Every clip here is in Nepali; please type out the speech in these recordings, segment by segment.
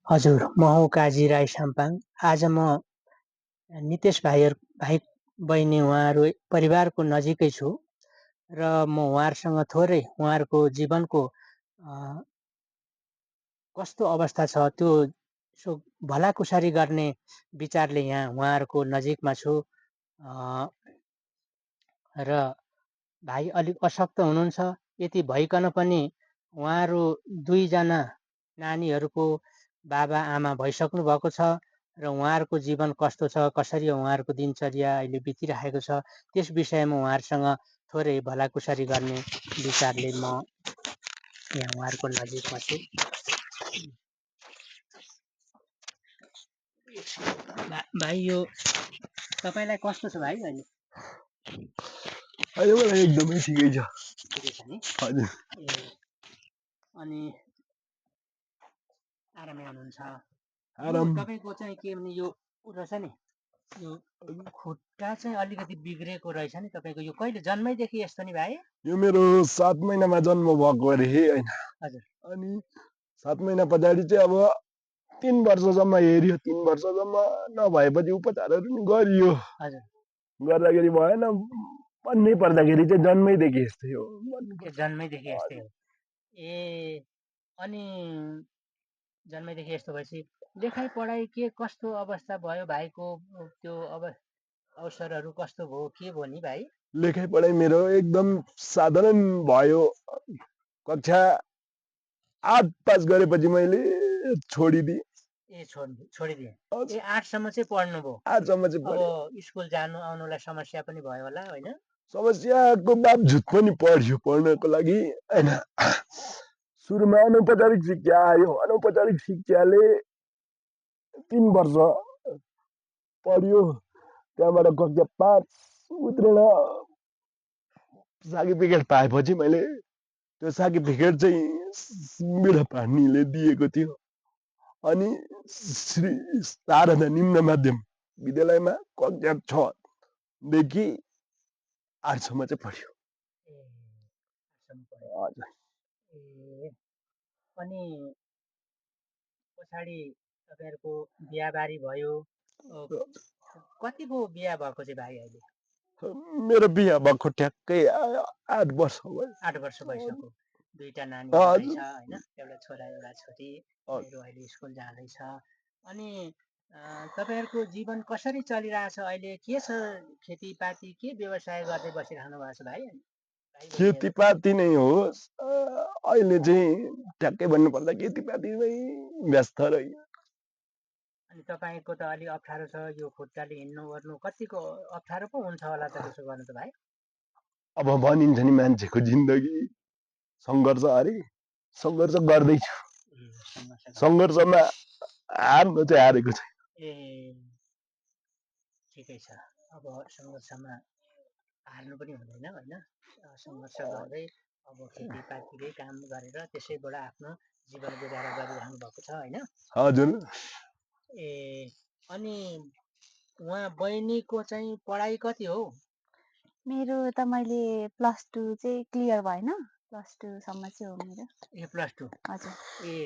हजुर, म हौ काजी राई साम्पाङ। आज म नितेश भाइ बहिनी उहाँहरू परिवारको नजिकै छु र म उहाँहरूसँग थोरै उहाँहरूको जीवनको अ, कस्तो अवस्था छ त्यो यसो भलाकुसारी गर्ने विचारले यहाँ उहाँहरूको नजिकमा छु। र भाइ अलिक अशक्त हुनुहुन्छ। यति भइकन पनि उहाँहरू दुईजना नानीहरूको बाबा आमा भइसक्नु भएको छ र उहाँहरूको जीवन कस्तो छ, कसरी उहाँहरूको दिनचर्या अहिले बितिरहेको छ, त्यस विषयमा उहाँहरूसँग थोरै भलाकुसारी गर्ने विचारले म यहाँ उहाँहरूको नजिकमा छु। भाइ यो तपाईँलाई कस्तो छ भाइ अहिले? अहिले मलाई एकदमै ठिकै छ। ठिकै छ नि? हजुर। अनि आरामै हुनुहुन्छ? आराम। तपाईँको चाहिँ के भने यो रहेछ नि, यो खुट्टा चाहिँ अलिकति बिग्रेको रहेछ नि तपाईँको। यो कहिले जन्मैदेखि यस्तो नि भाइ? यो मेरो 7 महिनामा जन्म भएको अरे होइन। हजुर। अनि 7 महिना पछाडि चाहिँ अब 3 वर्षसम्म हेऱ्यो। 3 वर्षसम्म नभएपछि उपचारहरू नि गरियो। हजुर। गर्दाखेरि भएन। भन्नै पर्दाखेरि चाहिँ जन्मैदेखि यस्तै हो। जन्मैदेखि यस्तै हो। ए अनि जन्मैदेखि यस्तो भएपछि लेखाइ पढाइ के कस्तो अवस्था भयो भाइको? त्यो अब अवसरहरू कस्तो भयो, के भयो नि भाइ? लेखाइ पढाइ मेरो एकदम साधारण भयो। कक्षा 8 पास गरेपछि मैले छोडिदिएँ। ए छोडिदिएँ। ए 8 सम्म चाहिँ पढ्नुभयो? 8 सम्म चाहिँ पढेँ। अब स्कुल जानु आउनुलाई समस्या पनि भयो होला होइन? समस्याको बावजुद पनि पढ्यो पढ्नको लागि होइन। सुरुमा अनौपचारिक शिक्षा आयो। अनौपचारिक शिक्षाले 3 वर्ष पढ्यो। त्यहाँबाट कक्षा 5 उत्तीर्ण सर्टिफिकेट पाएपछि मैले त्यो सर्टिफिकेट चाहिँ मेरो पानीले दिएको थियो। अनि श्री शारदा निम्न माध्यम विद्यालयमा कक्षा 6 देखि 8 सम्म चाहिँ पढ्यो। हजुर। ए अनि पछाडि तपाईँहरूको बिहाबारी भयो। कतिको बिहा भएको चाहिँ भाइ अहिले? मेरो बिहा भएको ठ्याक्कै 8 वर्ष भयो। 8 वर्ष भइसक्यो। दुईटा नानी रहेछ होइन, एउटा छोरा एउटा छोरी। मेरो अहिले स्कुल जाँदैछ। अनि तपाईँहरूको जीवन कसरी चलिरहेछ अहिले? के छ खेतीपाती, के व्यवसाय गर्दै बसिरहनु भएको छ भाइ? खेतीपाती नै हो। अहिले चाहिँ ठ्याक्कै भन्नुपर्दा खेतीपातीमै व्यस्त रह्यो। अनि तपाईँको त अलि अप्ठ्यारो छ, यो खुट्टाले हिँड्नु ओर्नु कतिको अप्ठ्यारो पो हुन्छ होला त त्यसो गर्नु त भाइ? अब भनिन्छ नि मान्छेको जिन्दगी सङ्घर्ष अरे, सङ्घर्ष गर्दैछु। सङ्घर्षमा हार्नु चाहिँ हारेको छैन। ए ठिकै छ। अब सङ्घर्षमा हार्नु पनि हुँदैन होइन? सङ्घर्ष गर्दै अब खेतीपातीकै काम गरेर त्यसैबाट आफ्नो जीवन गुजारा गरिरहनु भएको छ होइन? हजुर। ए अनि उहाँ बहिनीको चाहिँ पढाइ कति हो? मेरो त मैले +2 चाहिँ क्लियर भएन। +2 सम्म चाहिँ हो मेरो। ए +2? हजुर। ए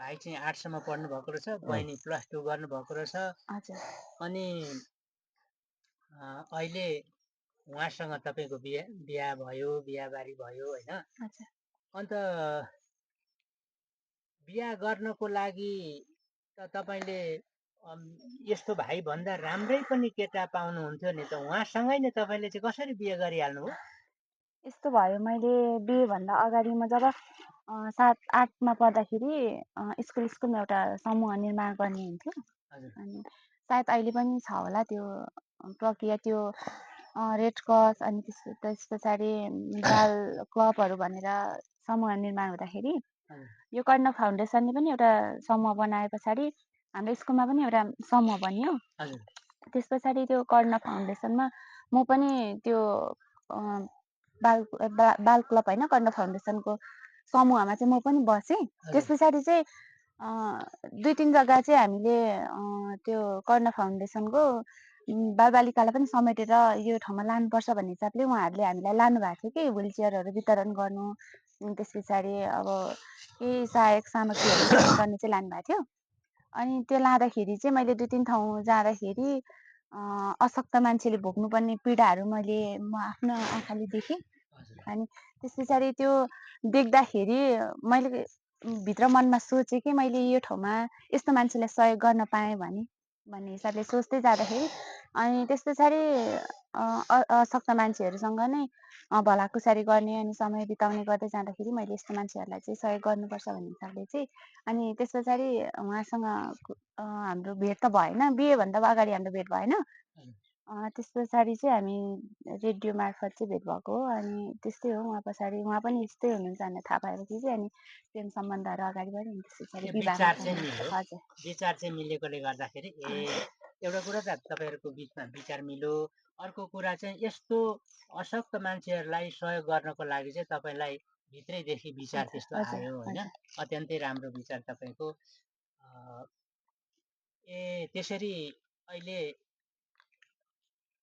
भाइ चाहिँ 8 सम्म पढ्नु भएको रहेछ, बहिनी +2 गर्नुभएको रहेछ। हजुर। अनि अहिले उहाँसँग तपाईँको बिहा भयो, बिहाबारी भयो होइन? हजुर। अन्त बिहा गर्नको लागि त तपाईँले यस्तो भाइ भन्दा राम्रै पनि केटा पाउनुहुन्थ्यो नि त। उहाँसँगै नै तपाईँले चाहिँ कसरी बिहे गरिहाल्नु हो? यस्तो भयो, मैले बिहेभन्दा अगाडि म जब 7-8मा पढ्दाखेरि स्कुलमा एउटा समूह निर्माण गर्ने हुन्थ्यो। अनि सायद अहिले पनि छ होला त्यो प्रक्रिया। त्यो रेड क्रस अनि त्यस पछाडि बाल क्लबहरू भनेर समूह निर्माण हुँदाखेरि यो कर्ण फाउन्डेसनले पनि एउटा समूह बनाए पछाडि हाम्रो स्कुलमा पनि एउटा समूह बन्यो। त्यस पछाडि त्यो कर्ण फाउन्डेसनमा म पनि त्यो बाल क्लब होइन, कर्ण फाउन्डेसनको समूहमा चाहिँ म पनि बसेँ। त्यस पछाडि चाहिँ 2-3 जग्गा चाहिँ हामीले त्यो कर्ण फाउन्डेसनको बालबालिकालाई पनि समेटेर यो ठाउँमा लानुपर्छ भन्ने हिसाबले उहाँहरूले हामीलाई लानु भएको थियो कि व्हिल चेयरहरू वितरण गर्नु, त्यस पछाडि अब केही सहायक सामग्रीहरू वितरण गर्ने चाहिँ लानुभएको थियो। अनि त्यो लाँदाखेरि चाहिँ मैले 2-3 ठाउँ जाँदाखेरि अशक्त मान्छेले भोग्नुपर्ने पीडाहरू म आफ्नो आँखाले देखेँ। अनि त्यस पछाडि त्यो देख्दाखेरि मैले भित्र मनमा सोचेँ कि मैले यो ठाउँमा यस्तो मान्छेलाई सहयोग गर्न पाएँ भन्ने हिसाबले सोच्दै जाँदाखेरि अनि त्यस पछाडि अशक्त मान्छेहरूसँग नै भलाकुसारी गर्ने अनि समय बिताउने गर्दै जाँदाखेरि मैले यस्तो मान्छेहरूलाई चाहिँ सहयोग गर्नुपर्छ भन्ने हिसाबले चाहिँ अनि त्यस पछाडि उहाँसँग हाम्रो भेट त भएन, बिहेभन्दा अगाडि हाम्रो भेट भएन। त्यस पछाडि चाहिँ हामी रेडियो मार्फत चाहिँ भेट भएको हो। अनि त्यस्तै हो, उहाँ पनि यस्तै हुनुहुन्छ भनेर थाहा पाएपछि चाहिँ अनि प्रेम सम्बन्धहरू अगाडि बढ्यो नि। त्यस पछाडि विचार चाहिँ मिल्यो। हजुर, विचार चाहिँ मिलेकोले गर्दाखेरि एउटा कुरा त तपाईँहरूको बिचमा विचार मिल्यो। अर्को कुरा चाहिँ यस्तो अशक्त मान्छेहरूलाई सहयोग गर्नको लागि चाहिँ तपाईँलाई भित्रैदेखि विचार त्यस्तो आयो होइन। अत्यन्तै राम्रो विचार तपाईँको। त्यसरी अहिले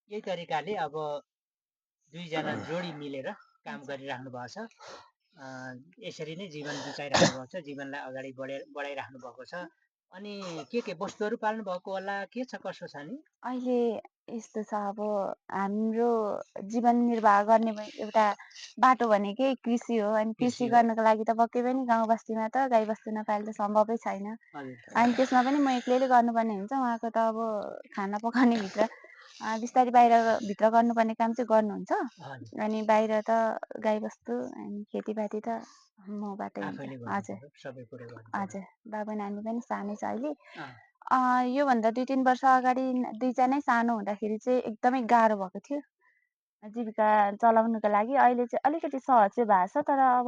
यही तरिकाले अब दुईजना जोडी मिलेर काम गरिराख्नु भएको छ। यसरी नै जीवन बिताइराख्नु भएको छ, जीवनलाई अगाडि बढाइराख्नु भएको छ। अनि के वस्तुहरू पाल्नु भएको होला, के छ कसो छ नि? अहिले यस्तो छ, अब हाम्रो जीवन निर्वाह गर्ने एउटा बाटो भनेकै कृषि हो। अनि कृषि गर्नको लागि त पक्कै पनि गाउँ बस्तीमा त गाई बस्तु नपाले त सम्भवै छैन। अनि त्यसमा पनि म एक्लैले गर्नुपर्ने हुन्छ। उहाँको त अब खाना पकाउने बिस्तारै भित्र गर्नुपर्ने काम चाहिँ गर्नुहुन्छ। अनि बाहिर त गाई बस्तु अनि खेतीपाती त मबाटै हुन्छ। हजुर, बाबु नानी पनि सानै छ अहिले। योभन्दा 2-3 वर्ष अगाडि दुईजनै सानो हुँदाखेरि चाहिँ एकदमै गाह्रो भएको थियो जीविका चलाउनुको लागि। अहिले चाहिँ अलिकति सहज चाहिँ भएको छ। तर अब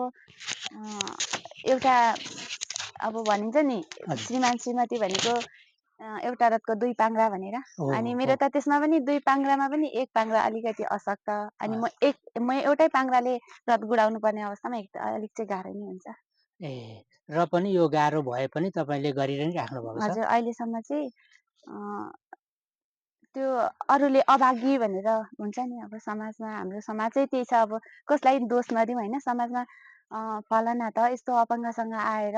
एउटा अब भनिन्छ नि, श्रीमान श्रीमती भनेको एउटा रथको 2 पाङ्ग्रा भनेर। अनि मेरो त त्यसमा पनि 2 पाङ्ग्रामा पनि 1 पाङ्ग्रा अलिकति अशक्त। अनि म एउटै पाङ्ग्राले रथ गुडाउनु पर्ने अवस्थामा अलिक चाहिँ गाह्रो नै हुन्छ। र पनि यो गाह्रो भए पनि तपाईँले गरिरहनु राख्नु भएको छ। हजुर, अहिलेसम्म चाहिँ त्यो अरूले अभागी भनेर हुन्छ नि, अब समाजमा हाम्रो समाज चाहिँ त्यही छ। अब कसलाई दोष नदिउँ होइन। समाजमा फलाना त यस्तो अपाङ्गसँग आएर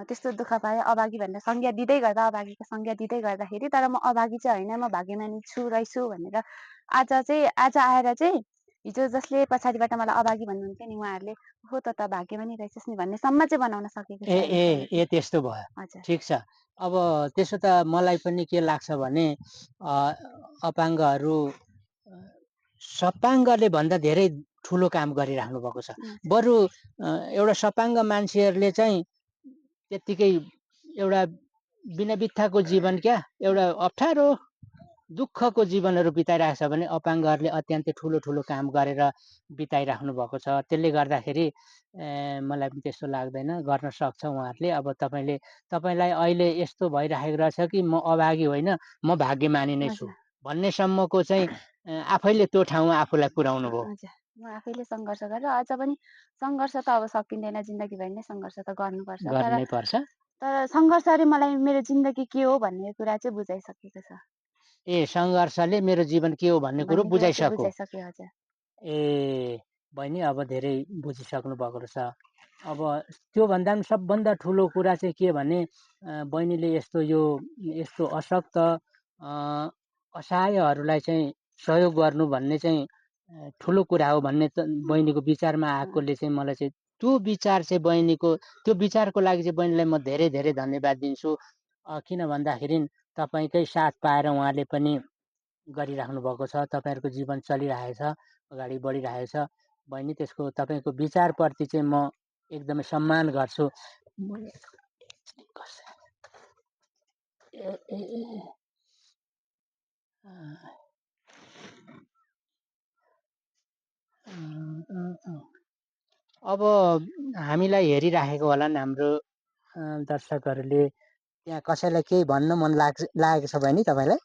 त्यस्तो दुःख पाए अभागी भनेर संज्ञा दिँदै गर्दा, अभागीको संज्ञा दिँदै गर्दाखेरि, तर म अभागी चाहिँ होइन, म भाग्यमानी रहेछु भनेर आज आएर चाहिँ हिजो जसले पछाडिबाट मलाई अभागी भन्नुहुन्थ्यो नि, उहाँहरूले हो त भाग्यमानी रहेछस् नि भन्ने सम्म चाहिँ बनाउन सकेको छ। त्यस्तो भयो। ठिक छ। अब त्यसो त मलाई पनि के लाग्छ भने अपाङ्गहरू सपाङ्गले भन्दा धेरै ठुलो काम गरिराख्नु भएको छ। बरु एउटा सपाङ्ग मान्छेहरूले चाहिँ त्यत्तिकै एउटा बिना बित्थाको जीवन एउटा अप्ठ्यारो दुःखको जीवनहरू बिताइरहेको छ भने अपाङ्गहरूले अत्यन्तै ठुलो काम गरेर बिताइराख्नु भएको छ। त्यसले गर्दाखेरि मलाई पनि त्यस्तो लाग्दैन, गर्न सक्छ उहाँहरूले। अब तपाईँलाई अहिले यस्तो भइराखेको रहेछ कि म अभागी होइन, म भाग्यमानी नै छु भन्नेसम्मको चाहिँ आफैले त्यो ठाउँमा आफूलाई पुर्याउनु भयो। म आफैले सङ्घर्ष गरेर अझ पनि सङ्घर्ष त अब सकिँदैन, जिन्दगीभरि नै सङ्घर्ष त गर्नुपर्छ। तर सङ्घर्षले मलाई मेरो जिन्दगी के हो भन्ने कुरा चाहिँ बुझाइसकेको छ। सङ्घर्षले मेरो जीवन के हो भन्ने कुरो बुझाइसक्यो। हजुर। बहिनी अब धेरै बुझिसक्नु भएको रहेछ। अब त्योभन्दा पनि सबभन्दा ठुलो कुरा चाहिँ के भने बहिनीले यस्तो अशक्त असहायहरूलाई चाहिँ सहयोग गर्नु भन्ने चाहिँ ठुलो कुरा हो भन्ने बहिनीको विचारमा आएकोले चाहिँ मलाई चाहिँ त्यो विचार चाहिँ त्यो विचारको लागि चाहिँ बहिनीलाई म धेरै धेरै धन्यवाद दिन्छु। किन भन्दाखेरि तपाईँकै साथ पाएर उहाँले पनि गरिराख्नु भएको छ। तपाईँहरूको जीवन चलिरहेछ, अगाडि बढिरहेछ। बहिनी त्यसको तपाईँको विचारप्रति चाहिँ म एकदमै सम्मान गर्छु। अब हामीलाई हेरिराखेको होलान् हाम्रो दर्शकहरूले। त्यहाँ कसैलाई केही भन्न मन लागेको छ भने तपाईँलाई?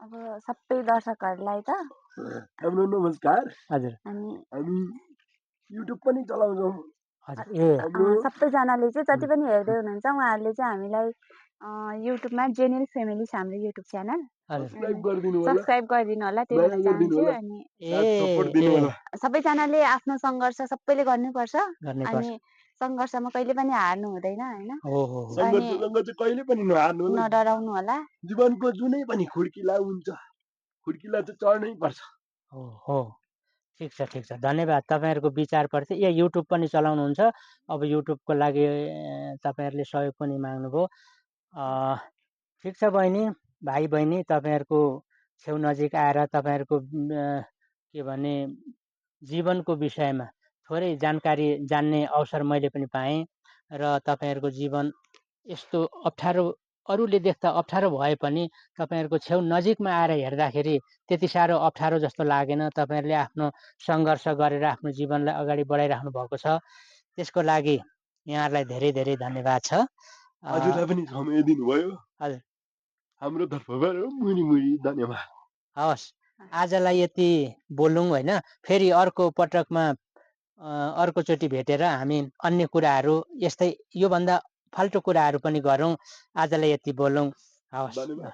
अब सबै दर्शकहरूलाई त हाम्रो नमस्कार। हजुर, हामी युट्युब पनि चलाउँछौँ। सबैजनाले चाहिँ जति पनि हेर्दै हुनुहुन्छ उहाँहरूले चाहिँ हामीलाई युट्युबमा जेनिल फ्यामिली हाम्रो युट्युब च्यानल सब्सक्राइब गरिदिनु होला, त्यो भन्न चाहन्छु। अनि सबैजनाले आफ्नो सङ्घर्ष सबैले गर्नुपर्छ। अनि सङ्घर्षमा कहिले पनि हार्नु हुँदैन होइन। हो हो हो अनि सङ्घर्षसँग चाहिँ कहिले पनि नहार्नु होला। नडराउनु होला। जीवनको जुनै पनि खुड्किला हुन्छ, खुड्किला चाहिँ चढ्नै पर्छ। हो हो ठिक छ धन्यवाद तपाईँहरूको विचारप्रति। ए युट्युब पनि चलाउनुहुन्छ, अब युट्युबको लागि तपाईँहरूले सहयोग पनि माग्नुभयो। ठिक छ बहिनी, भाइ बहिनी, तपाईँहरूको छेउ नजिक आएर तपाईँहरूको के भने जीवनको विषयमा थोरै जानकारी जान्ने अवसर मैले पनि पाएँ र तपाईँहरूको जीवन यस्तो अप्ठ्यारो, अरूले देख्दा अप्ठ्यारो भए पनि तपाईँहरूको छेउ नजिकमा आएर हेर्दाखेरि त्यति साह्रो अप्ठ्यारो जस्तो लागेन। तपाईँहरूले आफ्नो सङ्घर्ष गरेर आफ्नो जीवनलाई अगाडि बढाइराख्नु भएको छ, त्यसको लागि यहाँहरूलाई धेरै धेरै धन्यवाद छ। हजुरलाई पनि समय दिनुभयो, हजुर हाम्रो तर्फबाट मुरी मुरी धन्यवाद। हवस्, आजलाई यति बोलौँ होइन, फेरि अर्को पटकमा अर्कोचोटि भेटेर हामी अन्य कुराहरू यस्तै योभन्दा फाल्टो कुराहरू पनि गरौँ। आजलाई यति बोलौँ, हवस्। धन्यवाद।